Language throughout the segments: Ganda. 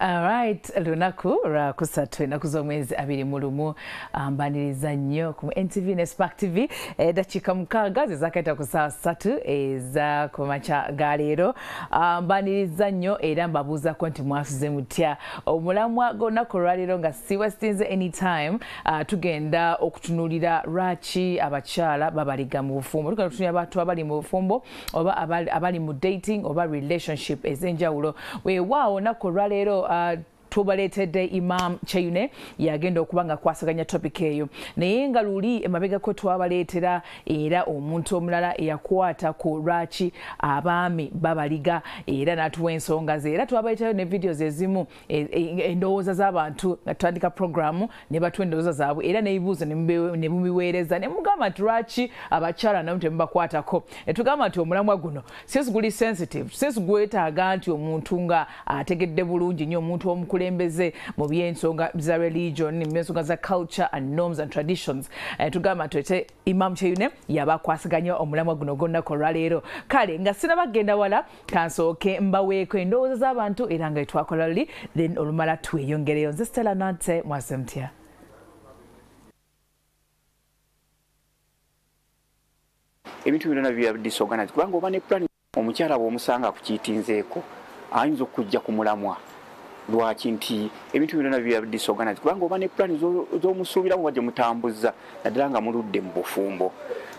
Alright, lunaku lwa kusatu ennaku z'omwezi 21, mbaniriza nnyo ku NTV ne Spark TV. Eddakiika 6 ze zaakaita ku ssaawa 3 eza ku makya ga leero. Mbaniriza nnyo era mbabuuzaako nti mwasuze mutya. Omulamwa gw'olunaku olwaleero nga siwastinze anytime, tugenda okutunuulira lwaki abakyala babaliga mu bufumbo. Tugenda okutunuulira abantu abali mu bufumbo oba abali mu dating oba relationship ez'enjawulo. Weewaawo olunaku olwaleero tubaleetedde Imam Kyeyune, yagenda okuba nga akwasaganya topic eyo, naye nga luli emabegako twabaleetera era omuntu omulala eyakwata ku lwaki abaami babaliga era n'atuwa ensonga ze, era twabaleeterayo ne videos ezimu, endowooza z'abantu nga tutandika programu ne batuwa endowooza zaabwe era n'ebibuuzo ne mubiweereza ne mugamba nti lwaki abakyala nabo temubakwatako. Ne tugamba nti omulamwa guno since guli sensitive, since gwetaaga nti omuntu nga ategedde bulungi nnyo, omuntu omukulembeze mu by'ensonga za religion, mu by'ensonga za culture and norms and traditions, tugamba nti ete Imam Kyeyune yaba akwasaganya omulamwa guno gw'olunaku olwaleero. Kale nga sinabagenda wala, kansooke mbaweeko endowooza z'abantu era nga twakola luli, then olumala tweyongereyo. Nze Stella Nante, mwase mutya? Ebintu byonna biba disorganized kubanga oba ne plan. Omukyala bw'omusanga akukiitinzeeko ayinza okujja ku mulamwa. Lwaki nti ebintu byonna biba disorganized? Kubanga oba ne plan z'omusuubiramu oba gye mutambuza, naddala nga muludde mu bufumbo.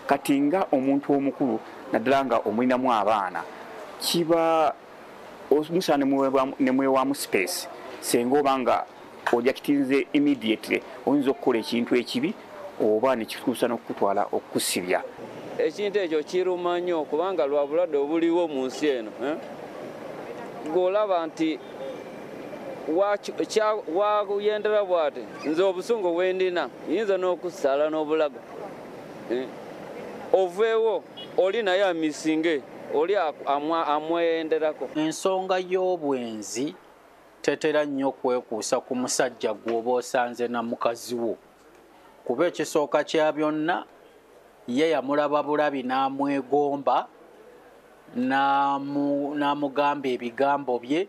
Kati nga omuntu omukulu, naddala nga omulinamu abaana, kiba musaana ne mwewamu space. Senga oba nga ojja kitinze immediately, oyinza okukola ekintu ekibi oba ne kikutuusa n'okukutwala okukusibya. Ekintu ekyo kiruma nnyo kubanga lwa bulwadde obuliwo mu nsi eno, eh? Gw'olaba nti wakuyendera bw'ati, nze obusungu bwendina yinza n'okusala n'obulago, eh? Oveewo oli naye amisinge oli amweyenderako. Ensonga y'obwenzi tetera nnyo kwekuusa ku musajja gw'oba osanze na mukazi wo, kuba ekisooka kya byonna ye yamulaba bulabi n'amwegomba n'amugamba ebigambo bye.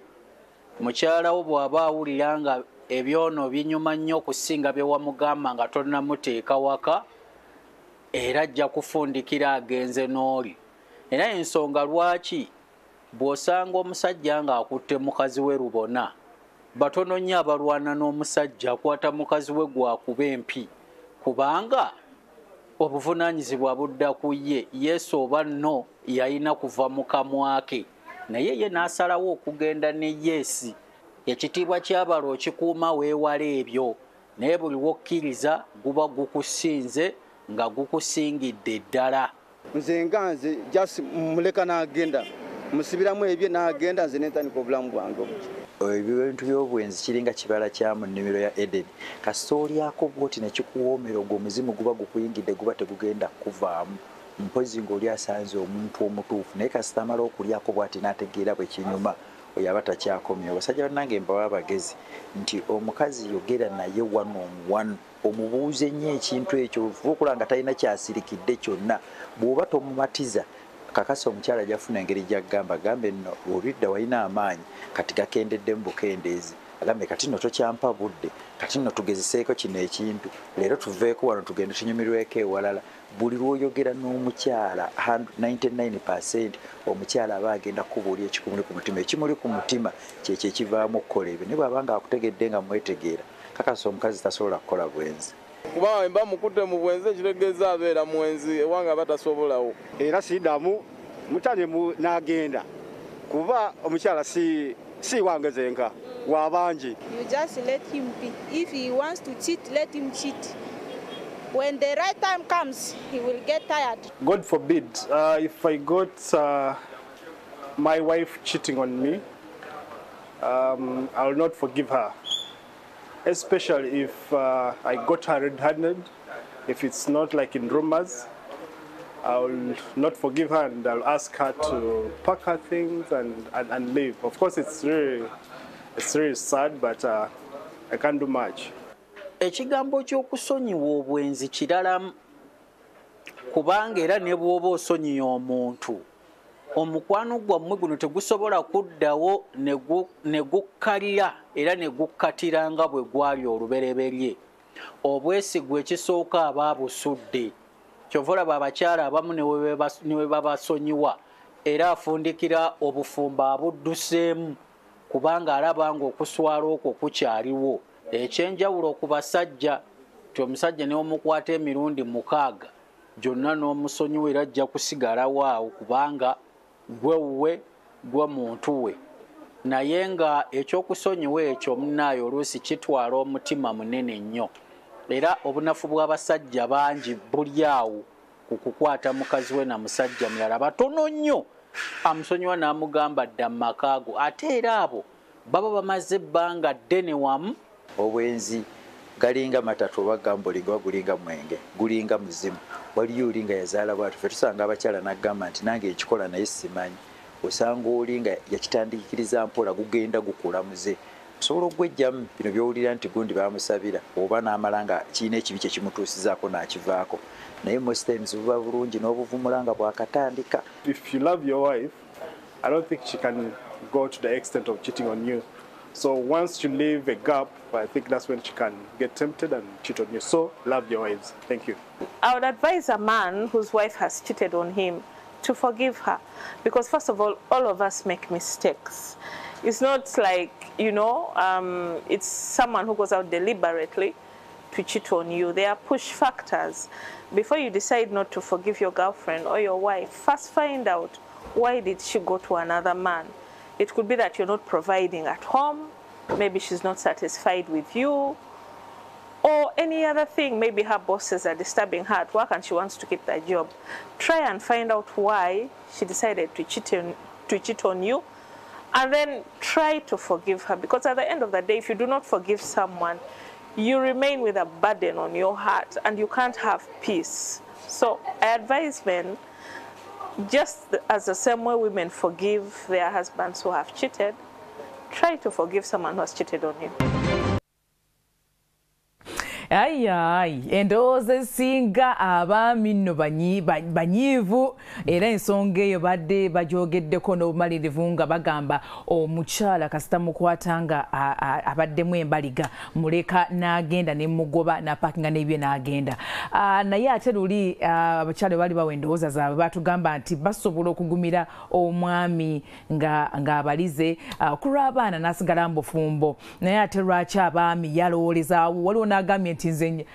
Mukyala wo bw'aba awulira nga ebyono binyuma nnyo okusinga bye wamugamba nga tonnamuteeka waka, era ajja kufundikira agenze n'oli. Era ensonga lwaki bw'osanga omusajja ng'akutte mukazi we lubona, batono nnyo abalwana n'omusajja akwata mukazi we gwakuba empi, kubanga obuvunaanyizibwa budda ku ye. Yesu oba nno yalina kuva mu kamwa ke, naye ye n'asalawo okugenda ne Yesu. Ekitiibwa ky'abala okikuuma weewala ebyo, naye buli w'okkiriza guba gukusinze nga gukusingidde ddala. Nze nga nze just muleka n'agenda, musibiramu ebye n'agenda, nze nentandika obulamu bwange obukya. Ebintu by'obwenzi kiringa kibala kya mu nnimiro ya Eden. Kasita olyako bw'oti ne kikuwoomera, ogwo omuzimu guba gukuyingidde, guba tegugenda kukuvaamu mpozi ng'oli asanze omuntu omutuufu. Naye kasita amala okulyako bw'ati n'ategeera bwe kinyuma, oyo aba takyakomye. Abasajja bannange, mbawa abagezi nti omukazi yogera naye one on one, omubuuze nnyo ekintu ekyo, ofuba okulaba nga talina kyasirikidde kyonna. Bw'oba tomumatiza, kakasa omukyala ajafuna engeri gy'agamba, gambe nno olidda walina amaanyi, kati gakendeddemu bukendeezi, agambe kati nno tokyampa budde, kati nno tugezeseeko kino ekintu leero, tuveeko wano tugende tunyumirweko ewalala. Buli lw'oyogera n'omukyala, 99% omukyala aba agenda kukubuulira ekikumuli ku mutima. Ekimuli ku mutima kyekyo ekivaamu okukola ebyo. Naye bw'aba nga akutegedde nga mwetegeera, kakasa omukazi tasobola kukola bwenzi. Kubanga mba mukutte mu bwenzi, ekitegeeza abeera mwenzi, ewange aba tasobolawo. Era siddamu mutane n'agenda, kuba omukyala si wange zenka, wabangi. You just let him be. If he wants to cheat, let him cheat. When the right time comes, he will get tired. God forbid, if I got my wife cheating on me, I will not forgive her. Especially if I got her red-handed, if it's not like in rumors, I will not forgive her and I'll ask her to pack her things and leave. Of course, it's really sad, but I can't do much. Ekigambo ky'okusonyiwa obwenzi kiralamu, kubanga era ne bw'oba osonyiye omuntu Omukwano gwammwe guno tegusobola kuddawo ne gukkalira era ne gukkatira nga bwe gwali olubereberye. Obwesigwa ekisooka aba busudde. Kyova olaba abakyala abamu ne we babasonyiwa era afundikira obufumbo abudduseemu kubanga alaba ng'okuswala okwo kukyaliwo. Ekyenjawulo ku basajja nti omusajja ne omukwata emirundi 6 gyonna n'omusonyiwa era ajja kusigalawo awo kubanga gwe wuwe, gwe muntu we. Naye nga ekyokusonyiwa ekyo munnaayo oluusi kitwala omutima munene nnyo. Era obunafu bw'abasajja bangi buli awo ku kukwata mukazi we na musajja mulala. Batono nnyo amusonyiwa n'amugamba dda mu maka go. Ate era abo baba bamaze ebbanga ddene wamu. Obwenzi galinga matatu oba gambolinga oba gulinga mwenge, gulinga muzimu. Waliyo oli nga yazaala bw'atyo. Ffe tusanga abakyala n'agamba nti nange ekikola naye simanyi. Osanga oli nga yakitandikiriza mpola gugenda gukula muze. Osobola ogwejjamu bino by'owulira nti gundi baamusabira oba n'amala nga kirina ekibi kye kimutuusizaako n'akivaako. Naye most times buba bulungi n'obuvumula nga bwakatandika. If you love your wife, I don't think she can go to the extent of cheating on you. So once you leave a gap, I think that's when she can get tempted and cheat on you. So love your wives. Thank you. I would advise a man whose wife has cheated on him to forgive her. Because first of all of us make mistakes. It's not like, you know, it's someone who goes out deliberately to cheat on you. There are push factors. Before you decide not to forgive your girlfriend or your wife, first find out why did she go to another man. It could be that you're not providing at home, maybe she's not satisfied with you, or any other thing. Maybe her bosses are disturbing her at work and she wants to keep that job. Try and find out why she decided to cheat on you, and then try to forgive her. Because at the end of the day, if you do not forgive someone, you remain with a burden on your heart and you can't have peace. So I advise men, just as the same way women forgive their husbands who have cheated, try to forgive someone who has cheated on you. Ayi endowooza esinga abaami nno banyiivu era ensonga eyo badde bagyogeddeko n'obumalirivu nga bagamba omukyala kasita mukwata nga abaddemu embaliga muleka n'agenda ne mugoba n'apakinga n'ebyo n'agenda. Naye ate luli abakyala bali bawa endowooza zaabwe batugamba nti basobola okugumira omwami ng'abalize ku lw'abaana n'asigala mu bufumbo. Naye ate lwaki abaami yalowoolezaawo waliwo n'agambye nti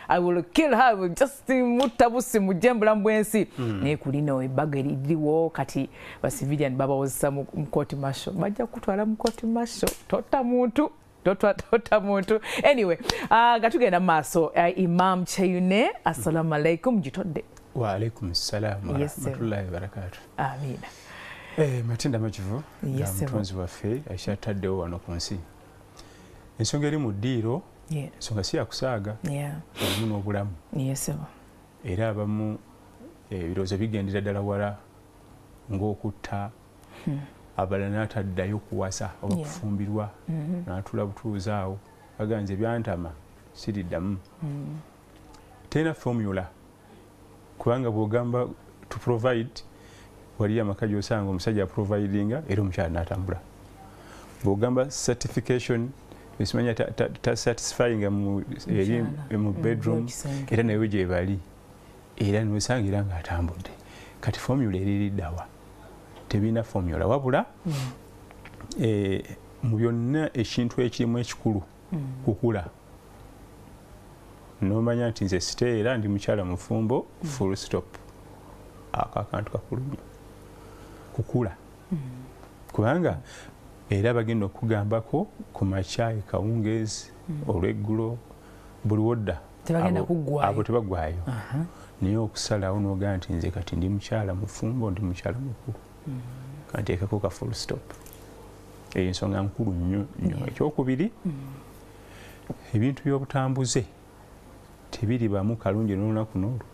I will kill her, just mutta busi mujje mbulamu bw'ensi. Naye kulino ebbago eririwo kati ba civilian babawozesa mu court martial, bajja kutwala mu court martial, tota muntu tota muntu. Anyway, nga tugenda mu maaso, Imam Kyeyune, assalamu alaikum, gitodde. Wa alaikum salam wa rahmatullahi wa barakatuh. Amina. Matinda Makivu, mutonzi waffe akyataddewo wano ku nsi. Ensonga eri mu ddiiro, ensonga si yakusaaga, erimu n'obulamu. Era abamu ebirowoozo bigendera ddala wala ng'okutta, abalala n'ataddayo kuwasa oba kufumbirwa, n'atula butuuzi awo, agamba nze byantama siriddamu. Terina formula, kubanga bw'ogamba to provide, waliyo amaka gy'osanga omusajja aprovidinga era omukyala n'atambula. Bw'ogamba certification, esimanya ta satisfying mu bedroom era naye gye bali era n'osanga nga atambudde. Kati formula eririddawa? Tebirina formula, wabula mu byonna ekintu ekirimu ekikulu kukula. N'omanya nti nze siteera ndi mukyala mufumbo, full stop. Ako akantu kakulu nnyo, kukula. Kubanga era bagenda okugambako ku makya, kawungeezi, olweggulo, buli wodda abo tebaggwayo. Naye okusalawo n'ogamba nti nze kati ndi mukyala mufumbo, ndi mukyala mukulu, kanteekako ka full stop. Eyo ensonga nkulu nnyo nnyo. Ekyokubiri, ebintu by'obutambuze tebiribamu kalungi n'olunaku n'olwo,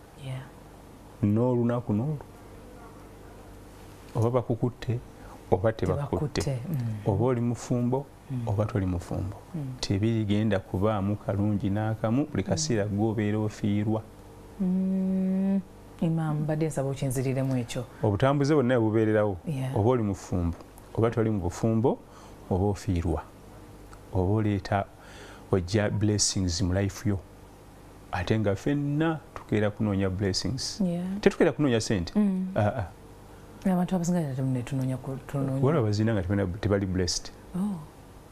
n'olunaku n'olwo. Oba bakukutte oba tebakutte, oba oli mufumbo oba toli mufumbo, tebirigenda kubaamu kalungi n'akamu. Buli kaseera gw'obeera ofiirwa. Imam, mbadde nsaba okinziriremu ekyo. Obutambuze bwonna bubeererawo, oba oli mufumbo oba toli mu bufumbo, oba ofiirwa, oba oleeta ojja blessings mu life yo, ate nga ffenna tukeera kunoonya blessings. Tetukeera kunoonya sente. Abantu abasinga tetunoonya. Waliwo abazina nga tebali blessed.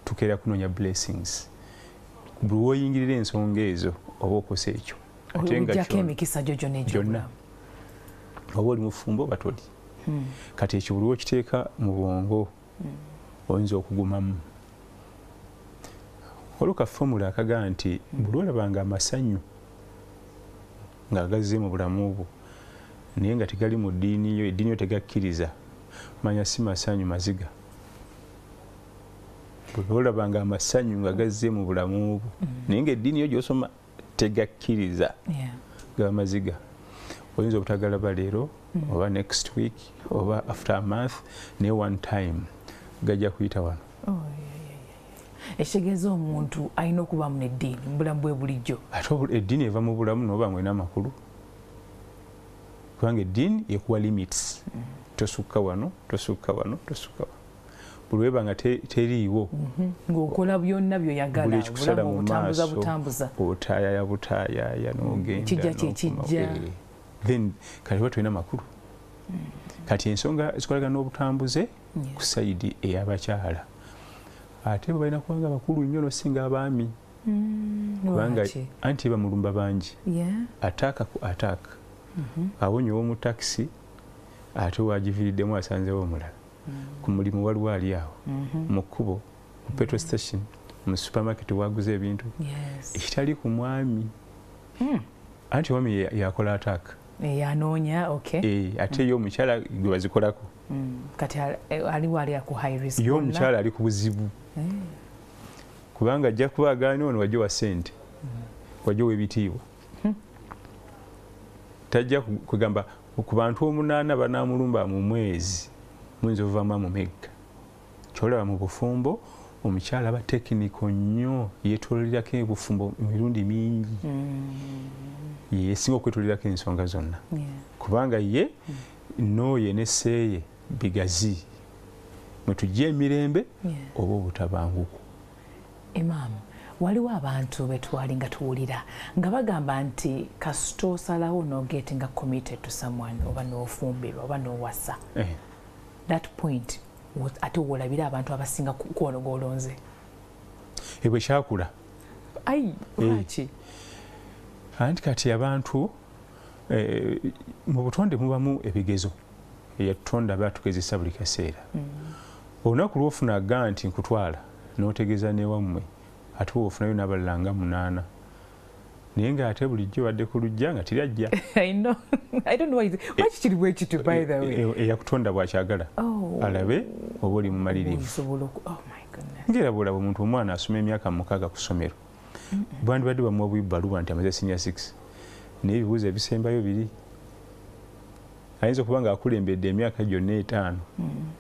Tukeera kunoonya blessings. Buli w'oyingirira ensonga ezo oba okosa ekyo. Ate nga ojjako emikisa gyo gyonna gyonna, oba oli mufumbo oba toli. Kati ekyo buli w'okiteeka mu bwongo oyinza okugumamu. Waliwo ka formula akagaa nti buli olabanga amasanyu nga gazze mu bulamu bwo naye nga tegali mu ddiini yo, eddiini yo tegakkiriza, manya si masanyu, maziga. Buli olabanga amasanyu nga gazze mu bulamu bwo naye nga eddiini yo gy'osoma tegakkiriza, gaba maziga. Oyinza obutagalaba leero oba next week oba after a month, naye one time gajja kuyita wano. Ekitegeeza omuntu alina okubamu n'eddiini mu bulamu bwe bulijjo. Ate eddiini eva mu bulamu n'oba nga olina amakulu, kubanga eddiini ekuwa limits. Tosukka wano, tosukka wano, tosukka wano. Buli weba nga teriiwo, ng'okola byonna by'oyagala, buli ekikusala mu obutambuza maaso butambuza, otaayaya butaayaya n'ogenda kijja kyekijja. Then kati oba tolina makulu. Kati ensonga ezikolagana n'obutambuze ku sayidi ey'abakyala, ate bo balina kubanga bakulu nnyo n'osinga abaami, kubanga anti bamulumba bangi. Ataaka ku ataaka, awonye ow'omu takisi ate wagiviiriddemu asanzewo omulala. Ku mulimu waliwo ali awo, mu kkubo, ku petrol station, mu supermarket waguze ebintu. Ekitali ku mwami, anti omwami yakola ataaka, yanoonya. Ate ye omukyala gwe bazikolako. Kati aliwo ali ku high risk. Ye omukyala ali ku buzibu, kubanga ajja kuba agaana ono wajja wa ssente, wajja ow'ebitiibwa. Tajja kugamba ku bantu 8 banaamulumba mu mwezi, muyinza ovaamu amumegga. Kyolaba mu bufumbo omukyala aba tekiniko nnyo, yeetoololerako ebufumbo emirundi mingi, yesinga okwetoololerako ensonga zonna, kubanga ye n'oye n'esseeye bigazi mwe tujja emirembe oba obutabanguko. Imam, waliwo abantu betwali nga tuwulira nga bagamba nti kasita osalawo n'ogetinga committed to someone, oba n'ofumbirwa oba n'owasa, that point ate wolabira abantu abasinga kwono gw'olonze. Ebwe kyakula. Ai, lwaki? Anti kati abantu mu butonde mubamu ebigezo, eyatutonda aba atugezesa buli kaseera. Olunaku lw'ofuna aga nti nkutwala n'otegeeza n'ewammwe, ate ofunayo n'abalala nga 8, naye ng'ate bulijjo badde ku luggya nga teryajja. I know. I don't know why lwaki kiri bwe kityo, by the way. Eyakutonda bw'akyagala alabe oba oli mumalirivu. Oh my goodness. Ng'era bw'olaba omuntu omwana asoma emyaka 6 ku ssomero, bandibadde bamuwa bwibbaluwa nti amaze senior 6, naye ebibuuzo ebisembayo biri ayinza okuba nga akulembedde emyaka gyonna 5,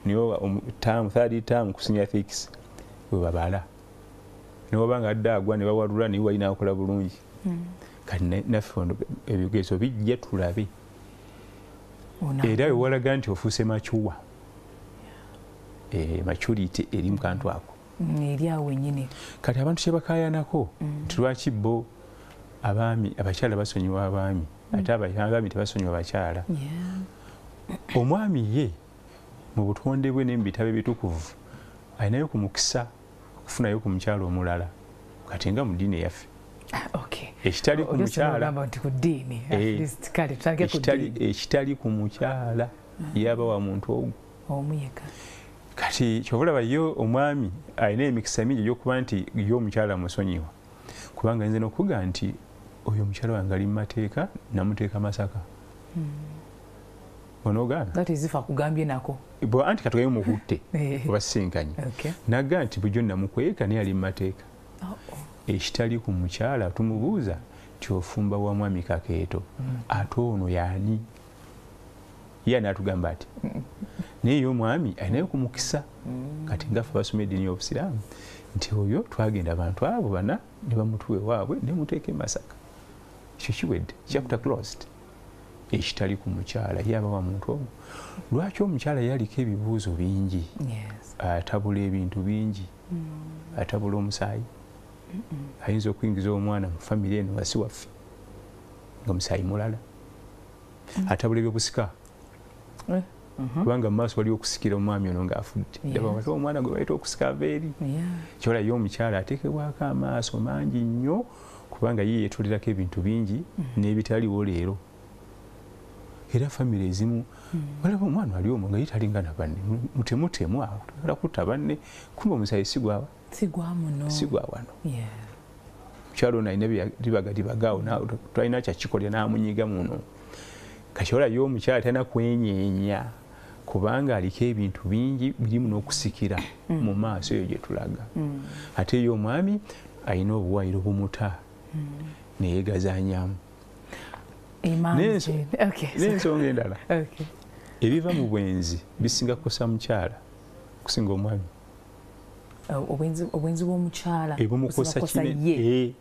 naye term third term ku senior 6 bwe babala, ne waba nga adde agwa ne bawalula, naye walina akola bulungi. Kati naffe ebigezo bijja tulabe, era wewalaga nti ofuuse mature, maturity eri mu kantu ako eri awo wennyini. Kati abantu kye bakaayanako nti lwaki bo abaami abakyala basonyiwa abaami, ate abaami tebasonyiwa bakyala. Omwami ye mu butonde bwe ne mu bitabo ebitukuvu alinayo ku mukisa okufunayo ku mukyala omulala, kati nga mu ddiini eyaffe. Ekitali ku mukyala, ekitali ku mukyala yaba wa muntu ogwo. Kati kyova olaba ye omwami alina emikisa mingi egy'okuba nti ye omukyala musonyiwa, kubanga nze n'okuga nti oyo omukyala wange ali mu mateeka, namuteeka Masaka. Onogaana? That is if akugambye nako. Anti katugaye mukutte oba sinkanye. Naga nti bulijjo namukweka naye ali mu mateeka. Ekitali ku mukyala tumubuuza nti ofumba wa mwami Kakeeto, ate ono y'ani? Ye anaatugamba ati naye ye omwami alinayo ku mukisa. Kati ngaffe basoma eddiini y'Obusiraamu nti oyo twagenda abantu abo bana ne bamutuwa ewaabwe ne muteeka e Masaka. Ekyo kiwedde, chapter closed. Ekitali ku mukyala ye aba wa muntu ogwo. Lwaki omukyala yaliko ebibuuzo bingi? Atabula ebintu bingi, atabula omusaayi, ayinza okuyingiza omwana mu famire eno nga si waffe, nga musaayi mulala. Atabula ebyobusika, kubanga mu maaso waliwo okusikira omwami ono ng'afudde. Waliwo omwana gwe bayita okusika ava eri. Kyola ye omukyala ateekebwako amaaso mangi nnyo, kubanga ye yeetolерako ebintu bingi n'ebitaliwo leero. Era famire ezimu walaba omwana ali omwo nga ye talinga na banne, mutemutemu awo toyagala kutta banne, kumbe omusaayi si gwawa, si gwa muno, si gwa wano. Mukyala ono alina libagalibagaawo, talina kyakikolera n'amunyiga muno. Kati ye omukyala talina kwenyeenya, kubanga aliko ebintu bingi birimu n'okusikira mu maaso eyo gye tulaga. Ate ye omwami alina obuwayiro bumuta neyegazaanyamu. N'ensonga endala, ebiva mu bwenzi bisinga kukosa mukyala kusinga omwami. Obwenzi bw'omukyala ebumukosa kinene.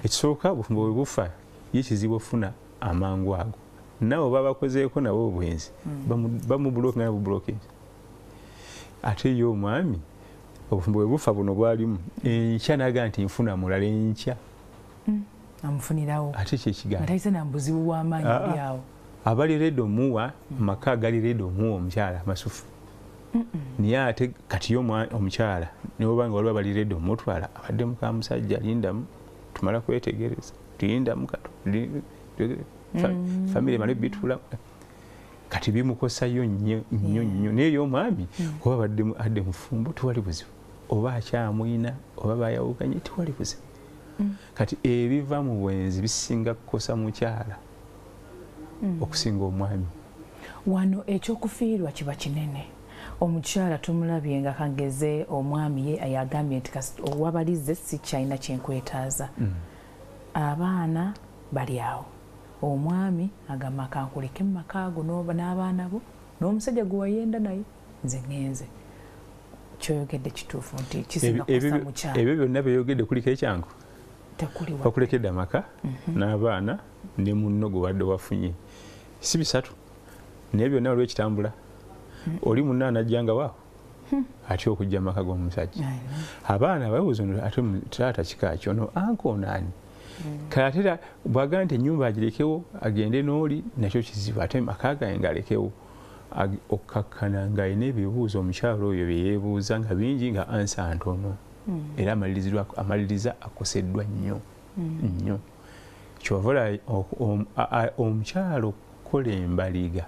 Ekisooka, obufumbo bwe bufa, ye kizibu ofuna amangu ago. Nabo babakozeeko nabo obwenzi, bamubulokinga nabubulokinga. Ate ye omwami obufumbo bwe bufa buno bwalimu, enkya naga nti nfuna mulala enkya amufunirawo, ate kyekigambo atayise na buzibu bw'amaanyi buli awo. Abali redo muwa maka agali redo muwa omukyala masufu, naye ate kati ye omukyala niwoba nga waliwo abali redo omutwala, abadde muka musajja, lindamu tumala kwetegereza, tulindamu kato famire emale bitula. Kati bimukosayo nnyo nnyo nnyo. Naye ye omwami oba abadde adde mufumbo tewali buzibu, oba akyamwina oba bayawukanye tewali buzibu. Kati ebiva mu bwenzi bisinga kukosa mukyala okusinga omwami. Wano ekyokufiirwa kiba kinene. Omukyala tumulabye nga kangeze omwami ye yagambye nti owabalize si kyalina kyenkwetaaza. Abaana bali awo, omwami agamba kankuleke mu maka ago n'abaana bo n'omusajja gwe wayenda naye, nze ŋŋenze. Kyoyogedde kituufu nti kisinga kukosa mukyala. Ebyo byonna byeyogedde kuliko ekyangu, bakulekedde amaka n'abaana ne munno gwe wadde wafunye, si bisatu, naye byonna waliwo ekitambula. Oli munno anajjanga waawo atya okujja amaka g'omusajja. Abaana babuuza ono ate taata kika ki, ono anko ono ani? Kale ate era bw'agamba nti ennyumba agirekewo agende n'oli, nakyo kizibu, ate amaka gange ng'alekewo. Okkakkana ng'alina ebibuuzo omukyala oyo bye yeebuuza nga bingi, nga ansa ntono, era amaliriza akoseddwa nnyo nnyo. Kyova omukyala okukola embaliga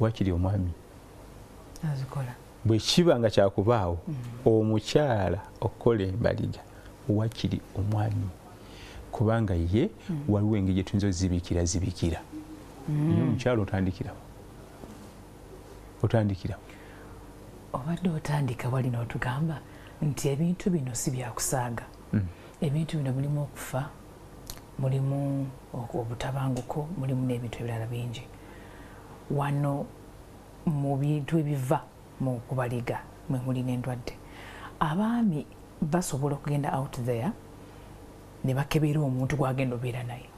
wakiri omwami azikola. Bwe kiba nga kyakubaawo, omukyala okukola embaliga wakiri omwami, kubanga ye waliwo engeri gye tuyinza ozibikira zibikira. Naye omukyala otandikirawo, otandikirawo. Obadde otandika wali n'otugamba nti ebintu bino si byakusaaga. Ebintu bino mulimu okufa, mulimu obutabanguko, mulimu n'ebintu ebirala bingi. Wano mu bintu ebiva mu kubaliga mwe muli n'endwadde. Abaami basobola okugenda out there ne bakebera omuntu gwagenda obeera naye.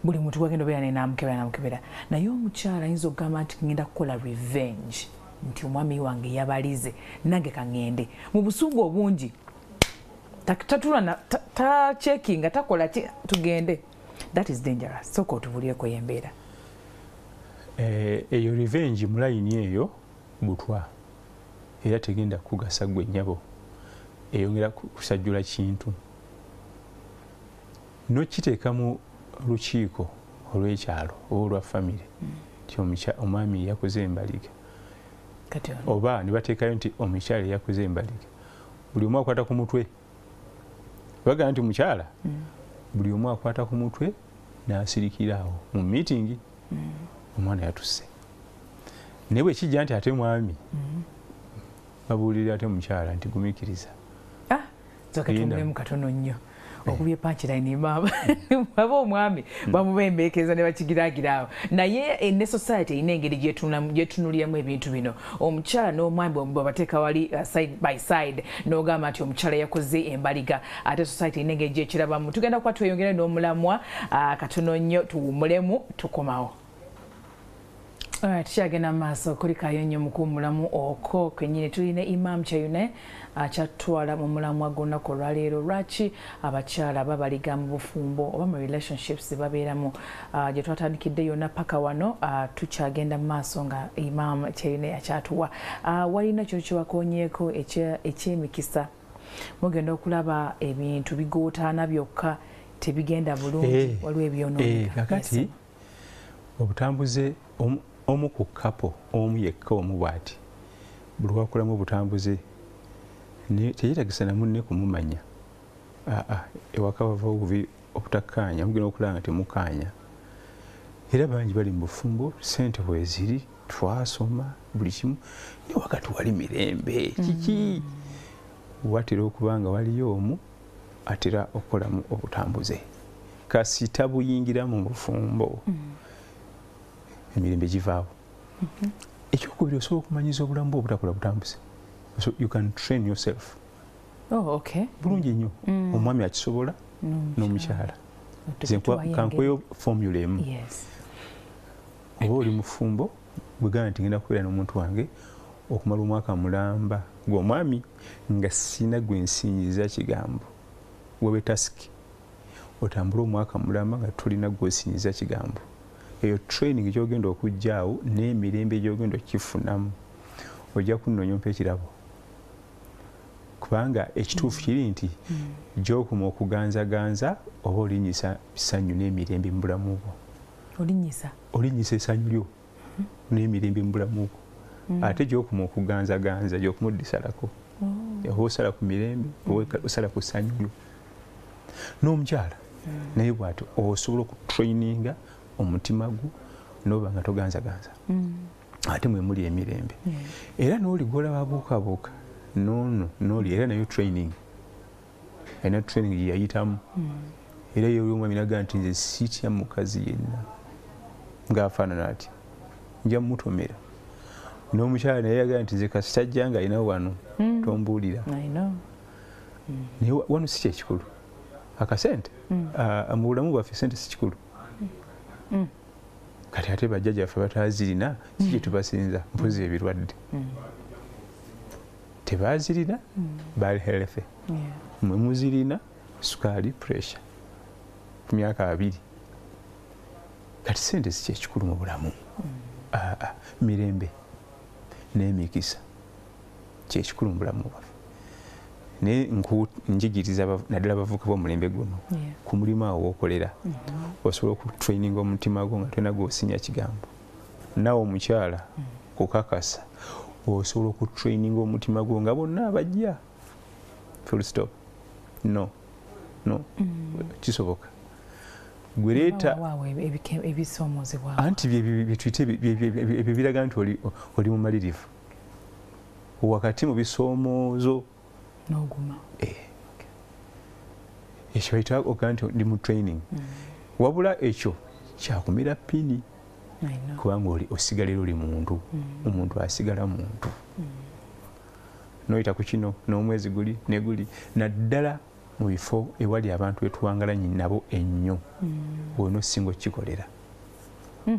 Buli muntu gwagenda obeera naye n'amukebera n'amukebera. Naye omukyala ayinza okugamba nti ngenda kukola revenge, nti omwami wange yabalize nange kaŋŋende. Mu busungu obungi tatula tachekinga, takola ki, tugende. That is dangerous. Sooka otubulireko embeera. Eyo revenge mu layini eyo butwa, era tegenda kugasa gwe nnyabo, eyongera kusajjula kintu. Nokiteeka mu lukiiko olw'ekyalo oba olwa famire nti omwami yakoze embaliga, oba ne bateekayo nti omukyala yakoze embaliga, buli omu akwata ku mutwe. Bagamba nti mukyala, buli omu akwata ku mutwe n'asirikira awo mu meeting, omwana yatuse. Naye bwe kijja nti ate mwami, babuulirira ate mukyala nti gumiikiriza. Sooka tuwummulemu katono nnyo. Okubye punchline maama. Baba omwami bamubembeekeza ne bakigiragira awo. Naye ne society erina engeri gyetunuuliramu ebintu bino. Omukyala n'omwami bwebateeka wali side by side n'ogamba nti omukyala yakoze embaliga, ate society erina engeri gyekirabamu. Tugenda kuba tweyongere n'omulamwa katono nnyo, tuwummulemu tukomawo. Tukyagenda mu maaso kulikayo nnyo mu kuwummulamu okwo kwennyini. Tulina Imam Kyeyune akyatwala mu mulamwa gw'olunaku olwaleero, lwaki abakyala babaliga mu bufumbo oba mu relationships babeeramu, gye twatandikidde yonna paka wano. Tukyagenda mu maaso nga Imam Kyeyune akyatuwa. Walina kyo kyewakonyeeko ekyemikisa, mugenda okulaba ebintu bigootaana byokka tebigenda bulungi, waliwo ebyonooneka. Kakati obutambuze omu ku kapo omu yekka omu bw'ati buli wakolamu obutambuze teyetagisa na munne kumumanya. Ewaka wava obubi obutakkaanya, mugenda okulaba nga temukkaanya. Era bangi bali mu bufumbo, ssente bweziri, twasoma buli kimu, naye wakati wali mirembe kiki? Watera okuba nga waliyo omu atera okukolamu obutambuze, kasita buyingira mu bufumbo emirembe givaawo. Ekyokubiri, osobola okumanyiza obulamu bwo obutakola butambuze. So you can train yourself. Oh, okay. Bulungi nnyo. Omwami akisobola n'omukyala. Kankweyo formula emu. Oba oli mufumbo, bwegamba nti ngenda kubeera n'omuntu wange okumala omwaka mulamba, gwe omwami nga sina gwe nsinyiza kigambo, wewe tasiki otambule omwaka mulamba nga tolina gw'osinyiza kigambo. Eyo training gy'ogenda okujjaawo n'emirembe gy'ogenda okukifunamu, ojja kunnoonya ompa ekirabo. Kubanga ekituufu kiri nti gy'okoma okuganzaganza oba olinnyisa essanyu n'emirembe mu bulamu bwo. Olinnyisa essanyu lyo n'emirembe mu bulamu bwo. Ate gy'okoma okuganzaganza gy'okoma oddisalako. Oba osala ku mirembe, oba osala ku ssanyu lyo. N'omukyala naye bw'atyo osobola okutraininga omutima gwo n'oba nga toganzaganza. Ate mwe muli emirembe. Era n'oli gw'olaba abuukabuuka n'ono n'oli era nayo training. Alina training gye yayitamu. Era ye oli omwami n'agamba nti nze sitya mukazi yenna ng'afaanana atya, nja mmutomera. N'omukyala naye yagamba nti nze kasita ajja nga alina wano tombuulira. Naye wano si kyekikulu. Akasente mu bulamu bwaffe sente si kikulu. Kati ate bajjajjaffe bataazirina si kye tubasinza, mpozi ebirwadde. Tebaazirina, baali healthy. Mwe muzirina sukaali, pressure ku myaka 2. Kati sente si kyekikulu mu bulamu. Mirembe n'emikisa kyekikulu mu bulamu bwaffe. Naye njigiriza naddala abavubuka b'omulembe guno, ku mulimu awo w'okolera osobola okutraininga omutima gwo nga tolina gw'osinya kigambo. Naawe omukyala kukakasa osobola okutraininga omutima gwo nga bonna abajja. Full stop. No. No. Kisoboka. Gwe leeta anti byetuyite ebyo biraga nti oli mumalirivu wakati mu bisoomoozo n'oguma. Ekyo bayita ogamba nti ndi mu training. Wabula ekyo kyakumira pini, kubanga oli osigalira oli muntu. Omuntu asigala muntu. N'oyita ku kino n'omwezi guli ne guli, naddala mu bifo ewali abantu betuwangala nabo ennyo, olina osinga okukikolera.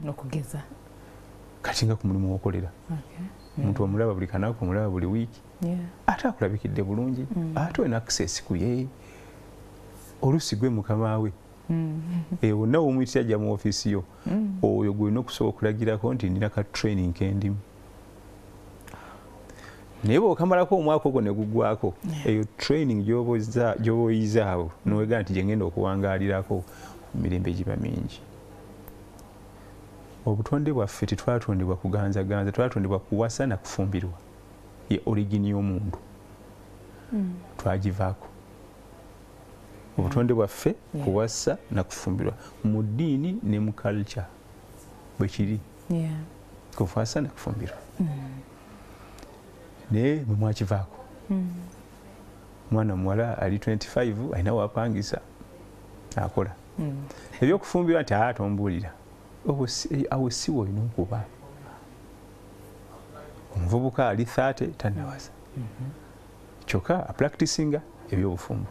Okugeza kati nga ku mulimu w'okolera, omuntu omulaba buli kanaku, omulaba buli wiiki, ate akulabikidde bulungi, ate olina access ku ye, oluusi gwe mukama we. Wonna w'omuyitira ajja mu ofiisi yo, oyo gw'olina okusobola okulagirako nti nina ka training kendimu. Naye bw'okamalako omwaka ogwo ne guggwako, eyo training gy'oba oyizaawo n'owega nti gye ngenda okuwangaalirako, emirembe giba mingi. Obutonde bwaffe tetwatondebwa kuganzaganza, twatondebwa kuwasa na kufumbirwa. Ye origin y'omuntu. Twagivaako. Obutonde bwaffe kuwasa na kufumbirwa mu ddiini ne mu culture bwe kiri. Kuwasa na kufumbirwa. Naye mwe mwakivaako. Mwana muwala ali 25 alina wapangisa akola. Ebyokufumbirwa nti tombuulira. Awo si w'olina okuba. Omuvubuka ali 30 tannawasa. Kyokka apracticinga ebyobufumbo.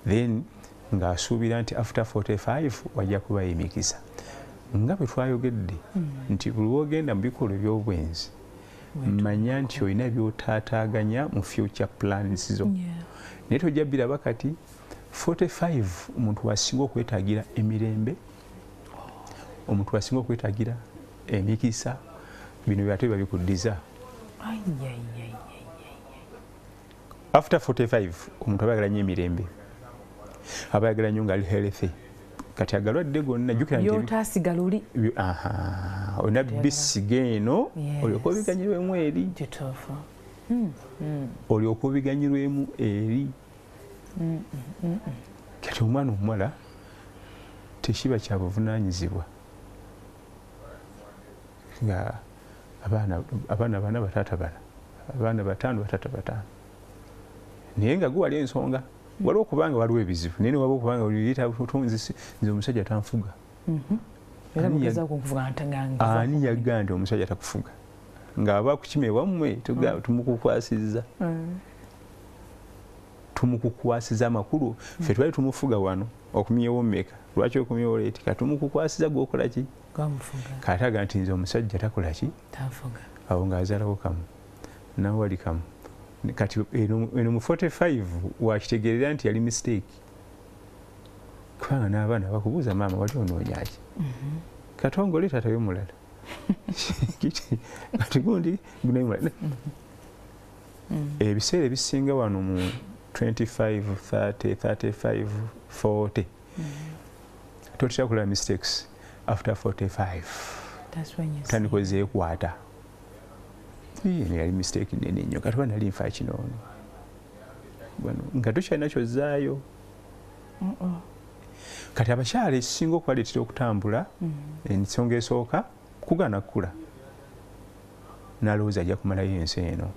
Then ng'asuubira nti after 45 wajja kuba emikisa. Nga bwe twayogedde nti buli lw'ogenda mu bikolwa eby'obwenzi manya nti olina by'otaataaganya mu future plans zo. Naye tojja biraba kati 45 omuntu wasinga okwetaagira emirembe, omuntu wasinga okwetaagira emikisa, bino byate biba bikuddiza. After 45 omuntu aba ayagala nnyo emirembe, aba ayagala nnyo ng'ali healthy. Kati agalwadde gonna jjukira nti by'otaasigala oli olina bisiga eno olyoke obiganyirwemu eri. Olyoke obiganyirwemu eri. Kati omwana omuwala tekiba kya buvunaanyizibwa nga abaana bana bataata bana, abaana bataano bataata bataano, naye nga gwe wali ensonga. Waliwo okubanga waliwo ebizibu, naye ne waba okubanga nze omusajja tanfuga. Ani yagamba nti omusajja takufuga? Ng'aba akukima ewammwe tumukukwasizza. Tumukukwasiza amakulu ffe twali tumufuga wano okumyewo mmeka, lwaki okumyewo leeti? Kati tumukukwasiza gw'okola ki? Kati agamba nti nze omusajja takola ki? Awo ng'azaalawo kamu nawali kamu. Kati eno mu 45 wakitegeerera nti yali mistake, kubanga n'abaana bakubuuza maama wali onoonya ki? Katongole taata yo mulala kati gundi gunaye mulala. Ebiseera ebisinga wano mu 25, 30, 35, 40 totera kulaba mistakes. After 45 tandika ozeekwata. Eno yali mistake nene nnyo, kati oba nali nfa kino ono nga tokyalina ky'ozzaayo. Kati abakyala ekisinga okubaleetera okutambula, ensonga esooka kugaana kukula, n'alowooza ajja kumalayo ensi eno.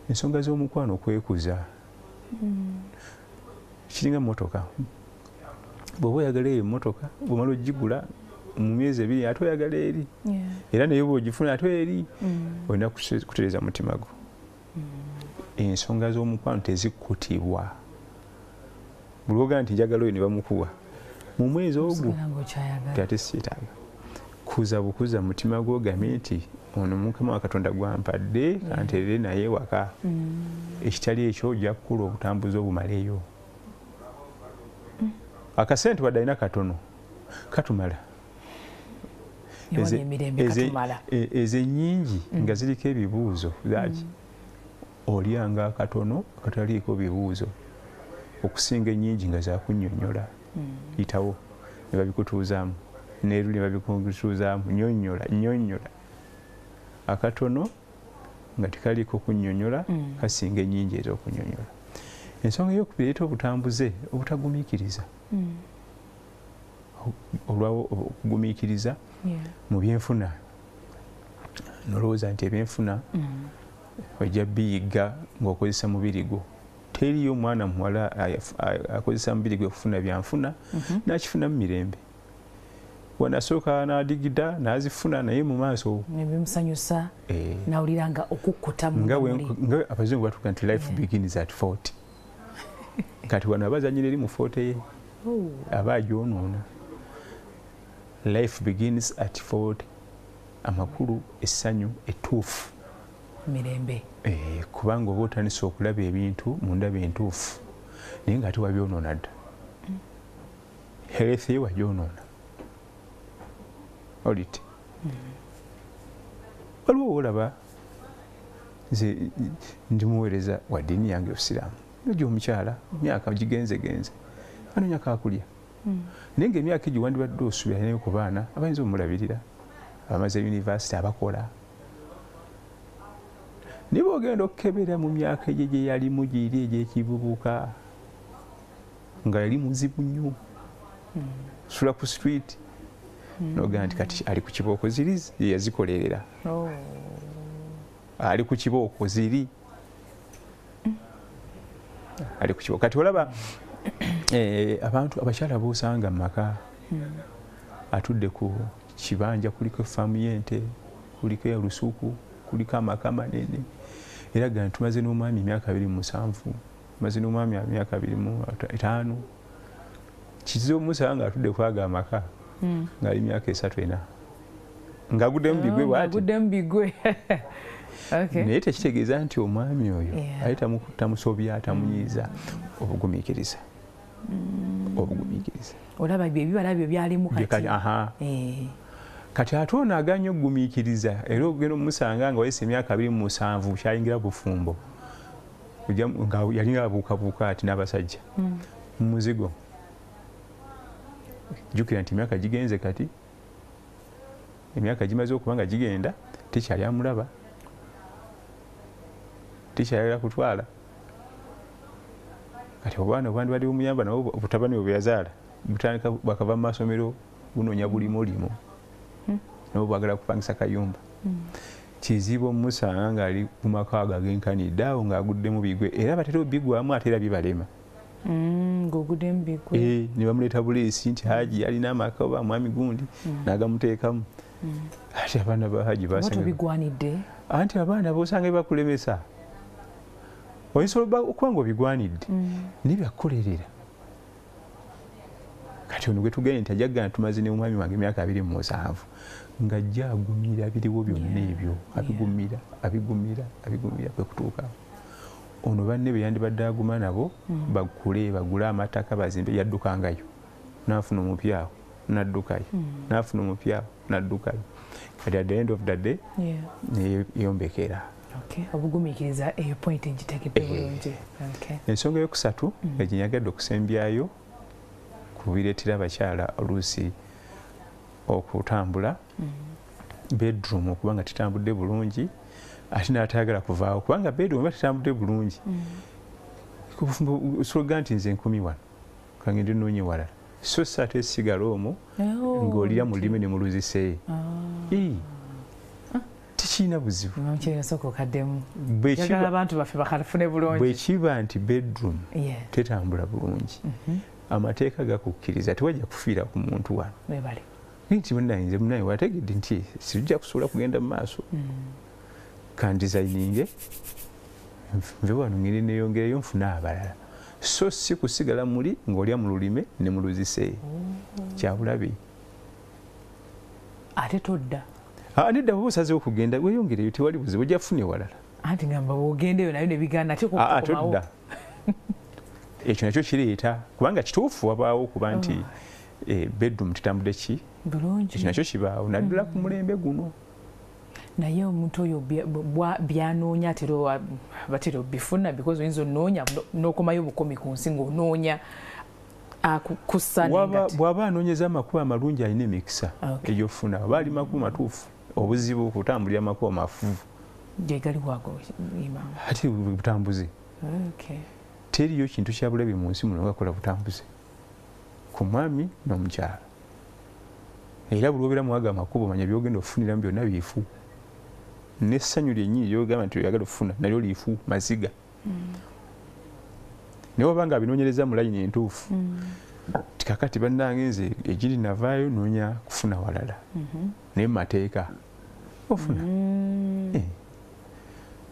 Ensonga z'omukwano okwekuza kiringa mmotoka, bw'oba oyagala eyo emmotoka bw'omala ogigula mu myezi ebiri ate oyagala eri, era naye bw'ogifuna ate eri, olina kutereeza mutima gwo. Ensonga z'omukwano tezikkutibwa. Buli lw'ogamba nti njagala oyo ne bamukuwa mu mwezi ogwo ate sietaaga. Kuza bukuza mutima gwo ogambe nti ono Mukama wa Katonda gwampadde kanterere naye waka. Ekitali ekyo ojja kukula obutambuzi obumaleyo. Akasente wadde alina katono katumala. Ezo ennyingi nga ziriko ebibuuzo lwaki olyanga akatono akataliiko bibuuzo okusinga ennyingi nga zakunnyonnyola. Yitawo ne babikutuuzaamu n'eruli ne babikutuuzaamu, nnyonnyola nnyonnyola. Akatono nga tekaliiko kunnyonnyola kasinga ennyingi ez'okunnyonnyola. Ensonga ey'okubiri ereeta obutambuze obutagumiikiriza. Olwawo okugumiikiriza mu byenfuna, nolowooza nti ebyenfuna ojja biyiga ng'okozesa mubiri gwo. Teriyo omwana muwala akozesa mubiri gwe okufuna byanfuna n'akifuna mu mirembe. Wanasooka n'adigida n'azifuna naye mu maaso nebimusanyusa nawulira nga okukkuta nga abazungu batuga nti life begins at 40. Kati wano abazanyira eri mu 40 ye aba agyonoona. Life begins at 40. Amakulu essanyu ettuufu mirembe, kubanga oba otandise okulaba ebintu mu ndaba entuufu naye ng'ate wabyonoona dda. Health ye wagyonoona olite. Waliwo woolaba nze ndi muweereza wa ddiini yange obusiraamu, nojja omukyala myaka gigenzegenze anoonya kaakulya, naye ng'emyaka egyo wandibadde osuubira naye ku baana abayinza omulabirira, abamaze yunivasite, abakola. Naye bw'ogenda okukebera mu myaka egyo gye yalimu giri egy'ekivubuka nga yali muzibu nnyo, sula ku street n'ogamba nti kati ali ku kibooko ziri ye yazikolerera. Ali ku kibooko ziri. Ali ku kibo. Kati olaba abantu abakyala b'osanga mu maka atudde ku kibanja kuliko faamu y'ente, kuliko olusuku, kuliko amaka manene, era gana tumaze n'omwami emyaka 27, tumaze n'omwami emyaka 25. Kizibu omusanga atudde kwaga amaka ng'ali myaka 3 4 ng'aguddemu bigwe bw'ati. Aguddemu bigwe. Naye tekitegeeza nti omwami oyo ali tamusobya, tamunyiiza. Obugumiikiriza. Obugumiikiriza. Olaba ebibala byo byalimu kati. Kati ate ono aganye okugumiikiriza era ogenda omusanga nga wayise emyaka 27 kyayingira bufumbo, nga yalinga abuukabuuka ati n'abasajja mu muzigo. Jjukira nti emyaka gigenze kati, emyaka gimaze okuba nga gigenda, tekyali amulaba, tekyayagala kutwala. Kati obwana obwandibadde bumuyamba nabo obutabani bwe yazaala butandika bwakava mu masomero bunoonya bulimolimo, nabo bwagala kupangisa kayumba. Kizibu omusanga ng'ali ku maka ago agenkanidde awo ng'aguddemu bigwe, era batera obigwamu ate era bibalema. Ng'oguddemu bigwe. Ne bamuleeta buleesi nti Haji alina amaka oba mwami gundi, n'agamuteekamu. Ate abaana ba Haji basanga tobigwanidde. Anti abaana b'osanga bakulemesa. Oyinza okuba ng'obigwanidde naye byakukolerera. Kati ono gwe tugenda nti ajja kugamba tumaze ne omwami wange emyaka 27, ng'ajja agumira biriwo byonna ebyo, abigumira, abigumira, abigumira kwe kutuuka. Ono banne be yandibadde aguma nabo bakule, bagule amataka, bazimbe, yaddukangayo n'afuna omupya awo n'addukayo, n'afuna omupya awo n'addukayo. Kati at the end of the day neyombekera. Obugumiikiriza eyo point ngitegedde bulungi. Ensonga eyokusatu eginyagadde okusembyayo kubireetera abakyala oluusi okutambula, bedroom okuba nga tetambudde bulungi, ate n'atayagala kuvaawo kubanga bedroom eba tetambudde bulungi. Osobola nti nze nkumi wano kangende nnoonye walala, so si ate sigala omwo ng'olira mu lulimi ne mu luzise. Tekirina buzibu. Bwe kiba nti bedroom tetambula bulungi, amateeka gakukkiriza tewajja kufiira ku muntu wano. Nti munnange munnaye wategedde nti sijja kusobola kugenda mu maaso, kandizayininge nve wano ngende neeyongereyo nfune abalala, so si kusigala muli ng'olya mu lulime ne mu luzise. Kyabulabe. Ate todda. Nedda bw'oba osazeewo okugenda weeyongereyo, tewali buzibu, ojja kufuna ewalala. Anti ngamba bw'ogendeyo nayo ne bigaana ate okukomawo. Todda. Ekyo nakyo kireeta kubanga kituufu wabaawo okuba nti bedroom tetambudde ki bulungi, ekyo nakyo kibaawo naddala ku mulembe guno. Naye omuntu oyo byanoonya atera batera obifuna, because oyinza onoonya n'okomayo obukomi ku nsi ng'onoonya akussa. Bw'aba anoonyeza amakubo amalungi alina emikisa egy'okufuna, oba ali makubo matuufu, obuzibu okutambulira amakubo mafu ge galiwo ago Imam. Ate butambuze. Teriyo kintu kya bulabe mu nsi muno nga kola butambuze ku mwami n'omukyala. Era buli lw'obeera muwaga amakubo manya by'ogenda okufuniramu byonna bifu, n'essanyu lyennyini ly'ogamba nti oyagala okufuna nalyo lifu, maziga. Naye oba nga abinoonyereza mu layini entuufu, tikakati bannange nze egiri navaayo noonya kufuna walala, naye mu mateeka ofuna.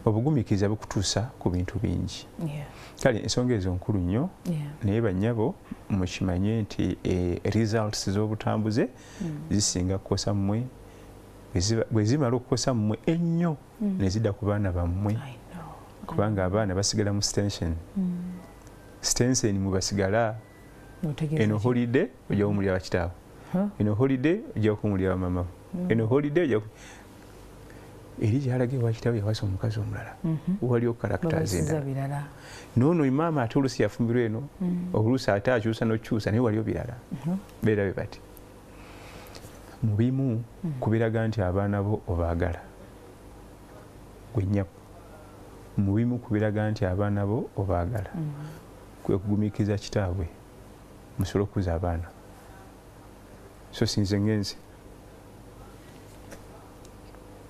Obugumiikiriza bukutuusa ku bintu bingi. Kale ensonga ezo nkulu nnyo, naye bannyabo mukimanye nti results z'obutambuze zisinga kukosa mmwe, bwe zimala okukosa mmwe ennyo ne zidda ku baana bammwe, kubanga abaana basigala mu stension. Stension mwe basigala. Eno holiday ojja kumulya bakitaawo, eno holiday ojja kumulya bamama, eno holiday ojja eri gy'alaga ewa kitaawe yawasa omukazi omulala, waliwo characters endala. N'ono maama ate oluusi yafumbirwa eno, oluusi ate akyusa n'okyusa, naye waliwo birala. Beera bwe bati. Mu bimu kubiraga nti abaana bo obaagala, gwe nnyabo. Mu bimu kubiraga nti abaana bo obaagala, kwe kugumiikiriza kitaabwe musobole okukuza abaana. So sinze ngenze.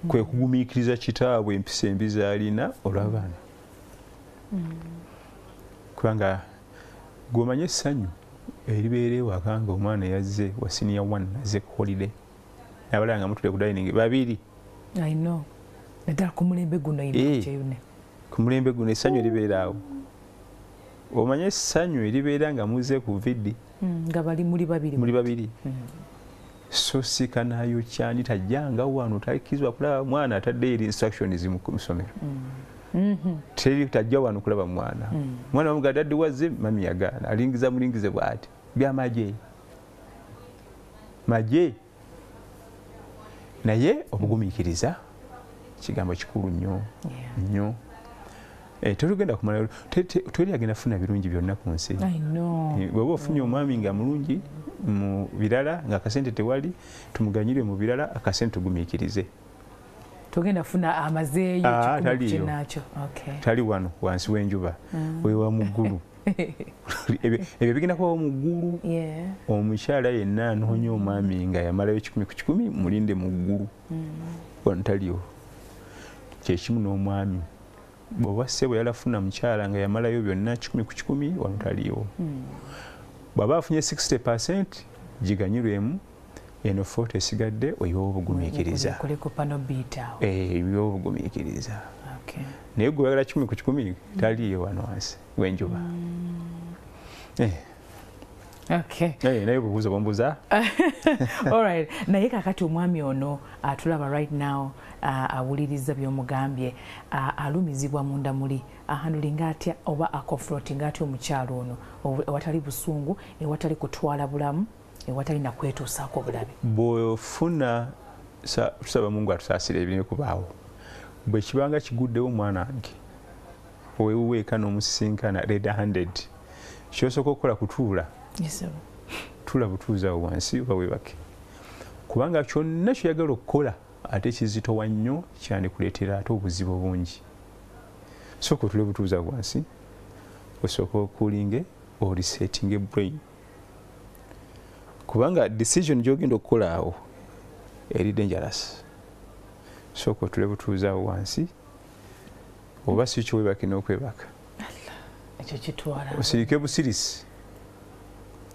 Kwe kugumiikiriza kitaabwe empisa embi z'alina olw'abaana. Kubanga gw'omanye essanyu eribeera ewaka nga omwana yazze wa senior 1 azze ku holiday, n'abalala nga mutudde ku dining babiri. I know. Naddala ku mulembe guno Kyeyune. Ku mulembe guno essanyu eribeera awo. Omanye essanyu eribeera nga muzze ku vidi. Nga bali muli babiri. Muli babiri. So sikanayo kyani tajjanga wano takkizibwa kulaba mwana atadde eri instructions mu ssomero. Teri tajja wano kulaba mwana. Mwana wamugamba daddy wazze, mami yagaana. Alingiza mulingize bw'ati. Byamaje. Maje. Naye obugumiikiriza kigambo kikulu nnyo. Nnyo. Tetugenda kumala teri agenda kufuna birungi byonna ku nsi. I know. Bw'oba ofunye omwami nga mulungi mu birala nga akasente tewali, tumuganyire mu birala akasente tugumiikirize. Tugenda kufuna amazeeyo kyenakyo. Okay. Tali wano wansi w'enjuba, wewa mu ggulu. Ebyo bigenda kubawo mu ggulu. Omukyala yenna anoonya omwami nga yamalayo 1 ku 1 mulinde mu ggulu. Wano taliyo. Kyekimu n'omwami. Bw'oba ssebo yalafuna mukyala nga yamalayo byonna 1 ku 1 wano taliyo. Bw'aba afunye 60% giganyirwemu, eno 40 esigadde oyiwa obugumiikiriza. Oyiwa obugumiikiriza. Naye gwe oyagala 1 ku 1 taliyo wano wansi w'enjuba. Okay. Naye obubuuzo bw'ombuuza. All right. Naye kakati omwami ono atulaba right now, awuliriza by'omugambye, alumizibwa munda muli, ahandulinga atya oba akonfrontinga atya omukyalo ono ewatali busungu, ewatali kutwala bulamu, ewatali na kwetuusaako bulabe? Bw'ofuna, tusaba Mungu atusaasire ebireme kubaawo. Bwe kibanga kiguddewo omwana wange owewuweeka n'omusisinkana red handed, ky'osooka okukola kutuula. Tuula butuuzi awo wansi oba weebake, kubanga kyonna ky'oyagala okukola ate kizitowa nnyo, kyandikuleetera ate obuzibu bungi. Sooka otule butuuzi awo wansi, osooke okulinge orisetinge brain, kubanga decision gy'ogenda okukola awo eri dangerous. Sooka otule butuuzi awo wansi, oba si kyo weebake n'okwebaka. Ekyo kitwala. Osirike busirisi,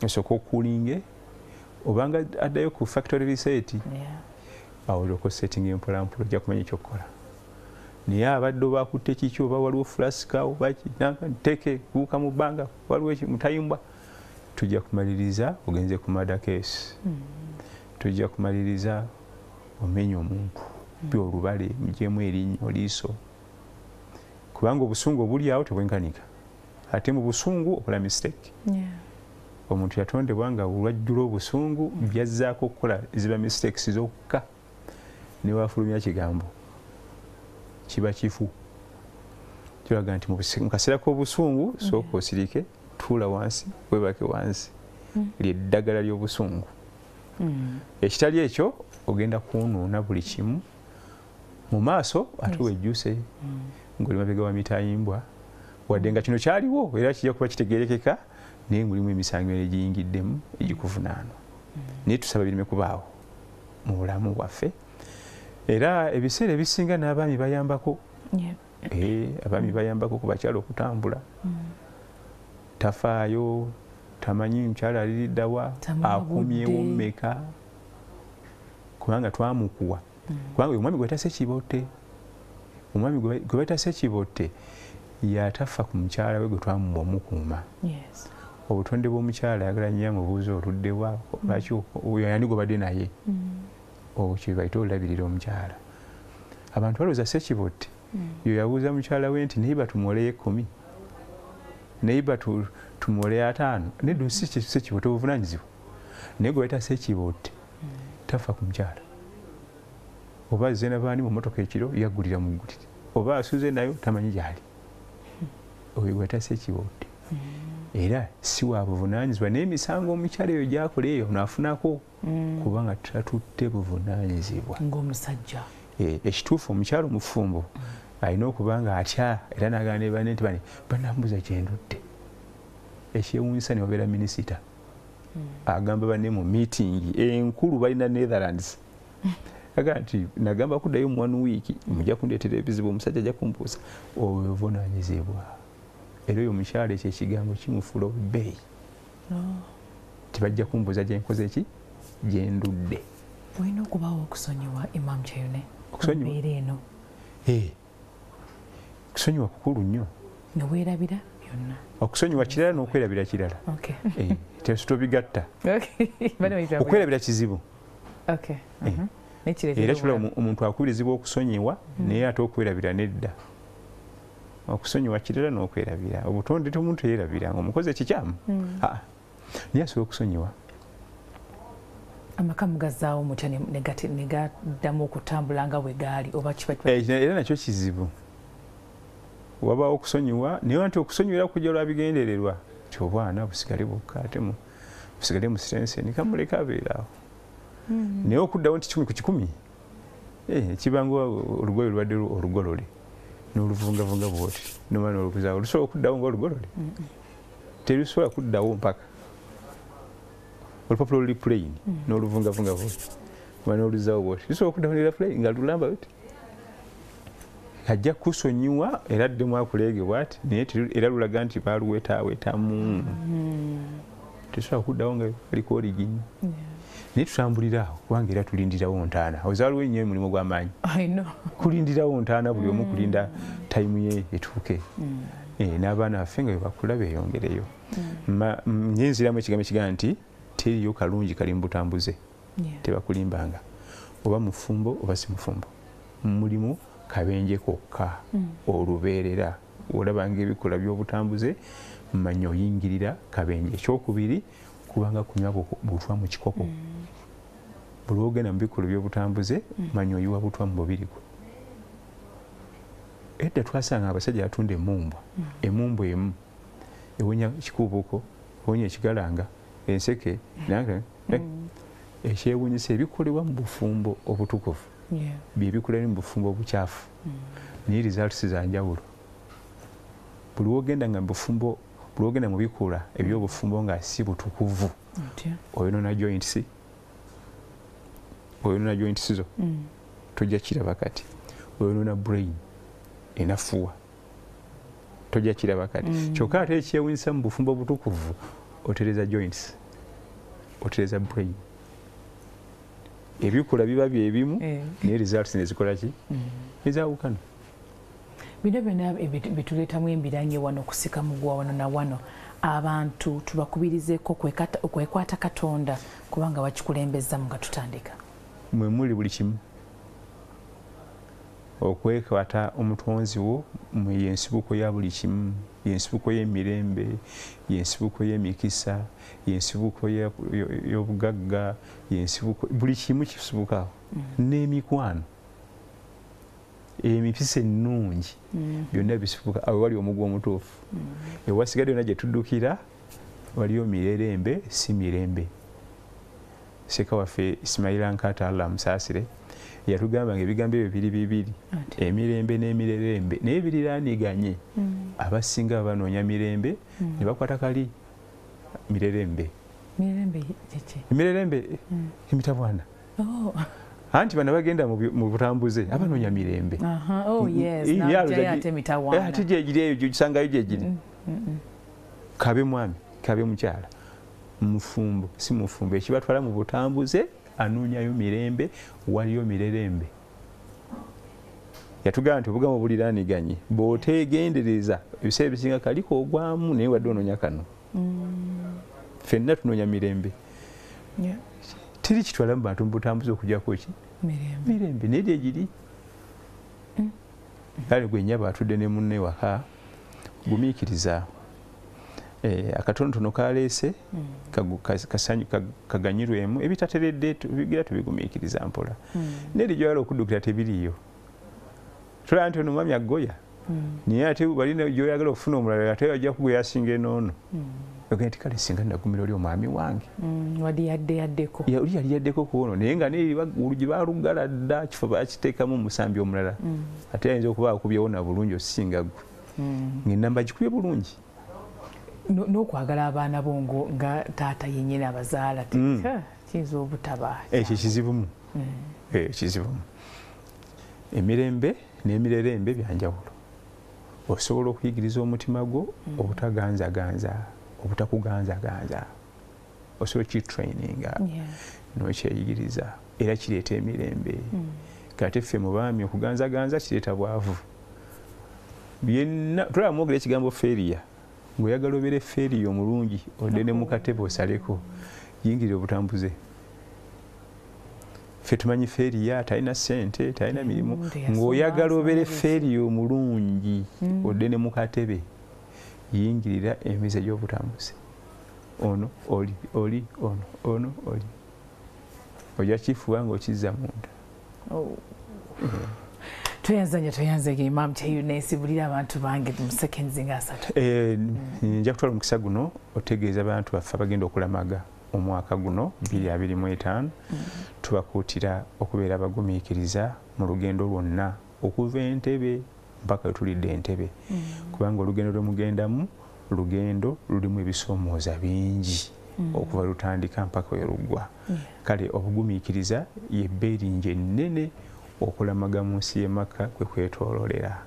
osooke okulinge, obanga addayo ku factory reset. Awo olyoka osettinga empolampola, ojja kumanya ekyokukola. Naye abadde oba akutte kiki, oba waliwo fulasika oba nteeke kubuuka mu bbanga, waliwo mutayimbwa, tujja kumaliriza ogenze ku murder case. Tujja kumaliriza omenya omuntu byolubale, mugyemu erinnyo liiso, kubanga obusungu obuli awo tebwenkanika. Ate mu busungu okola mistake. Omuntu yatondebwa nga olwajjula obusungu byazzaako okukola ziba mistakes zokka, ne wafulumya kigambo kiba kifu. Kiraga nti mu kaseera k'obusungu sooka osirike, tuula wansi, weebake wansi, lye ddagala ly'obusungu. Ekitali ekyo ogenda kwonoona buli kimu mu maaso, ate wejjuse ng'oli mabega wa mitayimbwa. Wadde nga kino kyaliwo era kijja kuba kitegeerekeka, naye mulimu emisango egiyingiddemu egikuvunaanwa. Naye tusaba bireme kubaawo mu bulamu bwaffe. Era ebiseera ebisinga n'abaami bayambako. Abaami bayambako ku bakyala okutambula. Tafaayo, tamanyi mukyala aliriddawa, akomyewo mmeka, kubanga twamukuwa. Kubanga omwami gwe batase kibotte, omwami gwe batase kibotte yatafa ku mukyala we gwe twamuwa omukuuma. Obutonde bw'omukyala ayagala nnyo amubuuza oluddewa, lwaki oyo ani gw'obadde naye. Obwo kye bayita olabirira omukyala. Abantu balowooza Ssekibotte yo yabuuza mukyala we nti naye tumuwoleyo 10, naye tumuwoleyo 5. Nedda, si Ssekibotte obuvunaanyizibwa. Naye gwe bayita Ssekibotte tafa ku mukyala. Oba azze n'abaani mu mmotoka ekiro, yaggulira muggulire, oba asuze nayo tamanyi gy'ali. Oyo gwe bayita Ssekibotte. Era si wa buvunaanyizibwa, n'emisango omukyala eyo gy'akola eyo naafunako, kubanga tatutte buvunaanyizibwa ng'omusajja. Ekituufu omukyala omufumbo alina okuba nga atya, era n'agamba ne banne nti bane banambuuza kye ndudde. Ekyewuunyisa ne wabeera minisita agamba banne mu meeting enkulu balina Netherlands, agamba nti nagamba kuddayo mu 1 week, mujja kundeetera ebizibu, omusajja ajja kumbuuza. Obuvunaanyizibwa. Era oyo omukyala ekyo ekigambo kimufuula obubbeeyi. Tebajja kumbuuza gye nkoze ki, gye ndudde. Olina okubaawo okusonyiwa, Imam Kyeyune. Okusonyiwa? Embeera eno. Okusonyiwa kukulu nnyo. Ne weerabira byonna. Okusonyiwa kirala n'okwerabira kirala. Tobigatta. Okwerabira kizibu. Era kibula omuntu akubirizibwa okusonyiwa naye ate okwerabira nedda. Okusonyiwa kirala n'okwerabira. Obutonde omuntu yeerabira ng'omukozi ekikyamu. Naye asobola okusonyiwa. Amaka mugazaawo mutya ne gaddamu okutambula nga bwe gaali oba kiba Era nakyo kizibu. Wabaawo okusonyiwa naye nti okusonyiwira kujja lwa bigendererwa nti obwana busigale bwokka ate busigale mu sitenseni kamuleka abeera awo. Naye okuddawo nti 1 ku 100 kibanga olugoye lubadde olugolole n'oluvungavunga bw'oti nomala n'olukuzaawo lusobola okuddawo ng'olugolole? Terusobola kuddawo mpaka olupapula oluli plain n'oluvungavunga bw'oti oba n'oluzaawo bw'oti lusobola okuddawo n'era plain nga lulamba luti. Ajja kusonyiwa era addemu akuleege bw'ati naye era lulaga nti baaluwetaawetamu. Tesobola kuddawo nga aliko origin. Naye tutambulira awo kubanga era tulindirawo ntaana. Ozaaliwo ennyo omulimu gw'amaanyi. Kulindirawo ntaana buli omu kulinda tayimu ye etuuke. N'abaana baffe nga bwe bakula beeyongereyo. Nziramu ekigambo ekigamba nti teriiyo kalungi kali mu butambuze. Tebakulimbanga. Oba mufumbo oba si mufumbo. Mulimu kabenje kokka olubeerera. Olabanga ebikolwa by'obutambuze manya oyingirira kabenje. Ekyokubiri kubanga kunywa butwa mu kikopo. Buli lw'ogenda mu bikolwa by'obutambuze manya oyiwa butwa mu mubiri gwo. Edda twasanga abasajja batunda emmumbwa. Emmumbwa emu ewonya ekikuubuuko, ewonya ekigalanga, enseke, ekyewuunyisa ebikolebwa mu bufumbo obutukuvu bye bikolebwa mu bufumbo obukyafu. Naye results za njawulo. Buli lw'ogenda nga mu bufumbo, buli lw'ogenda mu bikolwa eby'obufumbo nga si butukuvu, oyonoona joints, oyonoona joints zo. Tojja kiraba kati. Oyonoona brain enafuwa. Tojja kiraba kati. Kyokka ate ekyewuunyisa mu bufumbo obutukuvu otereza joints, otereza brain. Ebikolwa biba byebimu naye results ne zikola ki? Ezaawukana. Bino byonna bituleetamu embiranye wano okusika muguwa wano na wano. Abantu tubakubirizeeko okwekwata Katonda kubanga bakikulembeza nga tutandika. Mwe muli buli kimu. Okwekwata omutonzi wo yensibuko ya buli kimu, yensibuko y'emirembe, yensibuko y'emikisa, yensibuko y'obugagga, yensibuko buli kimu kisibukawo. N'emikwano, emipisa ennungi byonna bisibuka awo wali omugwa omutuufu. Ewasigadde yonna gye tuddukira waliyo mirerembe si mirembe. Seka waffe Ismaila Nkata Allah amusaasire yatugamba nga ebigambo ebyo biri bibiri, emirembe n'emirerembe, naye biriraaniganye. Abasinga banoonya mirembe ne bakwata kali mirerembe. Mirerembe kiki? Emirerembe emitabwana. Anti bano bagenda mu butambuze abanoonya mirembe. Ate gyegiri eyo gisangayo gyegiri. Kabe mwami, kabe mukyala, mufumbo si mufumbo, ekibatwala mu butambuze anoonyayo mirembe, waliyo mirerembe. Yatugamba nti obugambo buliraaniganye, bw'oteegendereza ebiseera ebisinga kaliko ogwamu naye wadde onoonya kano. Ffenna tunoonya mirembe. Teri kitwala mu bantu mu butambuze okuggyako ki? Mirembe. Naye gyegiri. Kale gwe nnyabo atudde ne munne waka gumiikiriza. Akatonotono kaleese kaganyirwemu ebitateredde tubigira tubigumiikiriza mpola. Naye gy'oyagala okuddukira tebiriiyo. Tulaba nti ono mwami aggoya naye ate balina gy'oyagala okufuna omulala ate ajja kugoya asinga enoono. Ogenda nti kale singa nagumira oli omwami wange. Wadde yadde yaddeko. Oli yali yaddeko ku ono naye nga oluggi baaluggala dda kifo baakiteekamu omusambi omulala. Ate ayinza okuba akubyewo na bulungi osinga ggwe. Ng'ennamba gikubye bulungi. N'okwagala abaana bo nga taata yennyini abazaala kiyinza obutaba. Ekyo kizibumu. Kizibumu. Emirembe n'emirerembe bya njawulo. Osobola okuyigiriza omutima gwo obutaganzaganza, obutakuganzaganza. Osobola kitraininga n'okyeyigiriza, era kireeta emirembe. Kati ffe mu baami okuganzaganza kireeta bwavu. Byenna tulaba mwogera ekigambo failure, ng'oyagala obeere failure omulungi odde ne mu katebe osaleko, yingirira obutambuze. Ffe tumanyi failure talina ssente, talina mirimu, ng'oyagala obeere failure omulungi odde ne mu katebe, yingirira emize gy'obutambuze. Ono oli oli ono ono oli, ojja kifuba ng'okizza munda. Tweyanza nnyo, tweyanzege Imam Kyeyune, nsibulira abantu bange mu seconds nga 3. Nja kutwala omukisa guno otegeeza abantu baffe abagenda okulamaga omwaka guno 2025. Tubakuutira okubeera abagumiikiriza mu lugendo lwonna okuva Entebbe mpaka we tulidde Entebbe, kubanga olugendo lwe mugendamu lugendo lulimu ebisoomooza bingi okuva lutandika mpaka we luggwa. Kale obugumiikiriza ye bbeeringi ennene okulamaga mu nsi y'e Makka kwe kwetooloolera.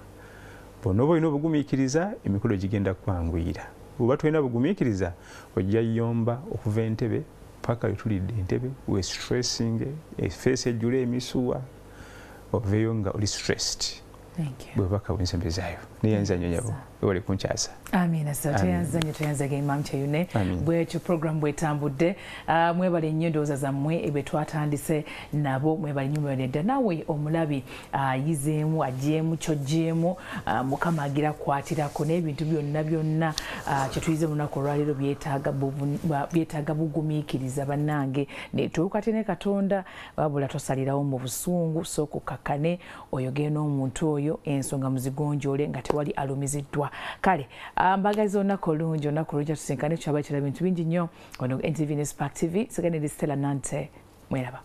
Bw'onooba olina obugumiikiriza, emikolo gigenda kwanguyira. Bw'oba tolina bugumiikiriza, ojja yomba okuva Entebbe paka we tulidde Entebbe, we stressinge, efeesi ejjule emisuwa, oveeyo nga oli stressed. Bwe bubaka bwensembezaayo. Neyanza nnyo nyabo, webale kunkyasa. Amiina. Tweyanza nnyo, tweyanzege Imam Kyeyune. Bwekyo program bwetambudde. Mwebale nnyo endowooza zammwe bwe twatandise nabo, mwebale nnyo, mwebale dda. Naawe omulabi ayizeemu, agyemu kyoggyemu, Mukama agira kukwatirako n'ebintu byonna byonna kye tuyize mu lunaku olwaleero byetaaga bugumiikiriza bannange, netuukate ne Katonda. Wabula tosalirawo mu busungu, sooka okkakkane, oyogere n'omuntu oyo, ensonga muzigonjoole nga tewali alumiziddwa. Kale mbagaliza olunaku olungi, olunaku olujja tusinkane, kyabaitira bintu bingi nnyo wano NTV ne Spark TV. Sigane ndi Stella Nante, mweraba.